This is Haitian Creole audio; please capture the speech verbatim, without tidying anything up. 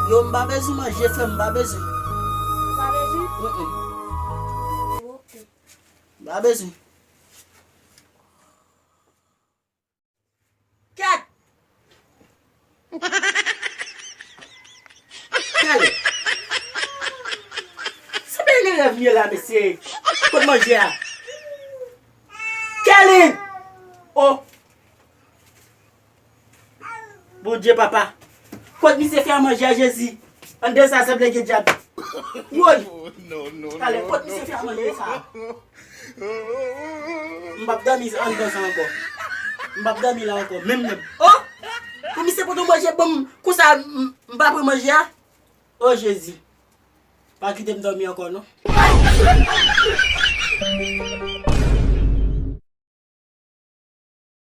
Yo, m pa bezwen manje, frè m, m pa bezwen. Ou pa bezwen? Mm, mm. Ok. M pa bezwen. Kèt! Kèt! Se byen de rèv m ye la, mesye. Kot manje a? Kèlin! Oh! Bondye, papa. Kot misye fè a manje a, Jezi? Anndan sa sanble gen dyab. Woy! Talè, kot misye fè a manje sa? M p ap dòmi anndan sa ankò. M p ap dòmi la ankò, menm, menm. Oh! Pou misye pote manje ban m konsa, m, m pa pran manje a? Oh, Jezi. Pa kite m dòmi ankò, non.